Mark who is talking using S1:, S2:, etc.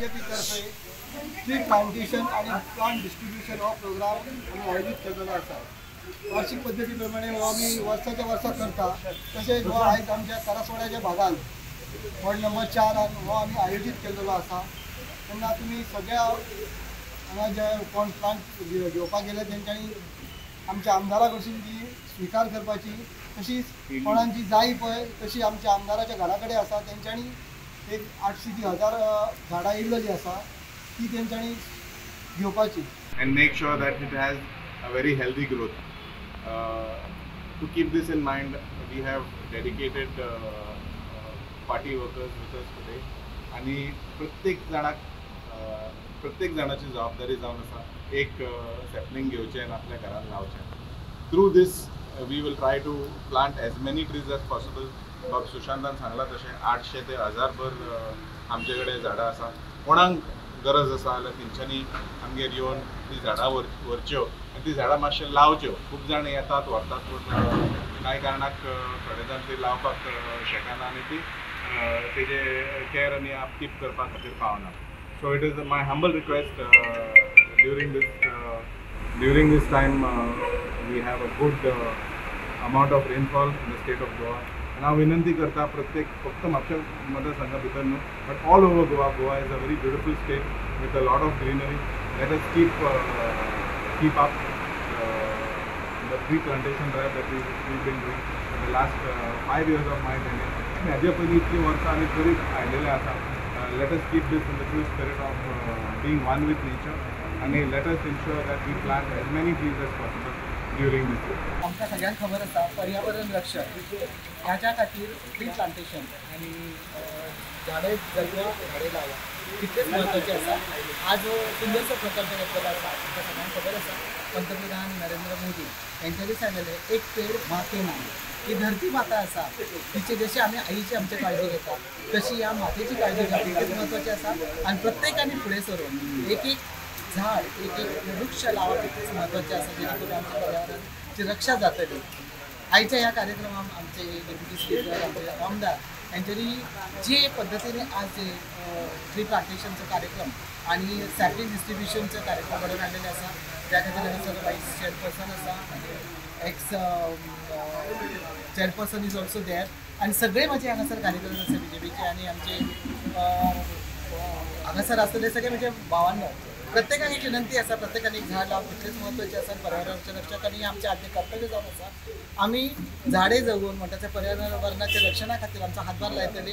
S1: BJP तर्फे tree plantation आणि plant distribution हो प्रोग्राम आमी आयोजीत केलेलो आसा. वार्षिक पद्दती प्रमाणे हो आमी वर्साच्या वर्सा करता. तशेंच हो आयज आमच्या करासवाड्याच्या भागान वॉर्ड नंबर 4 हो आमी आयोजीत केलेलो आसा. तेन्ना तुमी सगळ्या हांगा जे कोण प्लांट घेवपाक गेले तेंच्यांनी आमच्या आमदारा कडसून ती स्विकार करपाची, तशीच कोणाची जाय पळय तशी आमच्या आमदाराच्या घरा कडेन आसा तेंच्यांनी एक 800 ते 1000 झाडां येयल्ली आसा ती तेंच्यांनी घेवपाची.
S2: And make sure that it has a very healthy growth. To keep this in mind, we have dedicated party workers with us today. आनी प्रत्येक जाणाक प्रत्येक जाणाची जबाबदारी जावन आसा एक सॅपलिंग घेवचें आनी आपल्या घरान लावचें. Through this we will try to plant as many trees as possible. बाब सुशांतान सांगलां तशें 800 ते 1000 भर आमचे कडेन झाडां आसा. कोणाक गरज आसा जाल्यार तेंच्यांनी आमगेर येवन ती झाडां व्हरच्यो आनी ती झाडां मातशें लावच्यो. खूब जाण येतात व्हरतात, पूण कांय कारणाक थोडे जाण ती लावपाक शकना आनी ती तेजे केअर आनी अपकीप करपा खातीर पावना. So it is my humble request during this time we have a good amount of rainfall in the state of Goa. आनी हांव विनंती करता प्रत्येक फक्त म्हापशा मतदारसंघा भितर न्हू but all over Goa. Goa is a very beautiful state with a lot of greenery. Let us keep up the tree plantation drive that we been doing for the last 5 years of my tenure. आनी हाजे पयलीं इतलीं वर्सां आमी करीत आयलेले आसा. Let us keep this in the true spirit of being one with nature आनी let us ensure that we plant as many trees as possible during this year.
S3: आमकां सगळ्यांक खबर आसा पर्यावरण रक्षण ह्याच्या खातीर ट्री प्लांटेशन आनी झाडे जगवा झाडे लावा तितलेच म्हत्वाचें आसा. आज हो सुंदरसो प्रकल्प घेतलेलो आसा. आमकां सगळ्यांक खबर आसा पंतप्रधान नरेंद्र मोदी हेंच्यांनी सांगलेलें एक पेड माँ के नाम. ही धरती माता आसा तिची जशी आमी आईची आमची काळजी घेता तशी ह्या मातेची काळजी घेवप तितकेच म्हत्वाचें आसा. आनी प्रत्येकान फुडें सरून एक एक झाड एक एक वृक्ष लावप तितकेच म्हत्वाचें आसा जेणे करून आमच्या पर्यावरणाची रक्षा जातली. आयच्या ह्या कार्यक्रमाक आमचे डेप्युटी स्पीकर आमचे आमदार हेंच्यांनी जे पद्दतीने आज जे ट्री प्लांटेशनचो कार्यक्रम आनी सॅपलिंग डिस्ट्रिब्युशनचो कार्यक्रम घडोवन हाडलेले आसा त्या खातीर हांगासर वायस चेअरपर्सन आसा आनी ex chairperson is also there आनी सगळे म्हजे हांगासर कार्यकर्ते आसा बीजेपीचे आनी आमचे हांगासर आसतले सगळे म्हजे भावांनो प्रत्येकाक एक विनंती आसा प्रत्येकान एक झाड लावप तितलेंच म्हत्वाचें आसा पर्यावरणाचें रक्षक आनी आमचें आदलें कर्तव्य जावन आसा. आमी झाडे जगोवन म्हणटा ते पर्यावरणाच्या रक्षणा खातीर आमचो हातभार लायतले.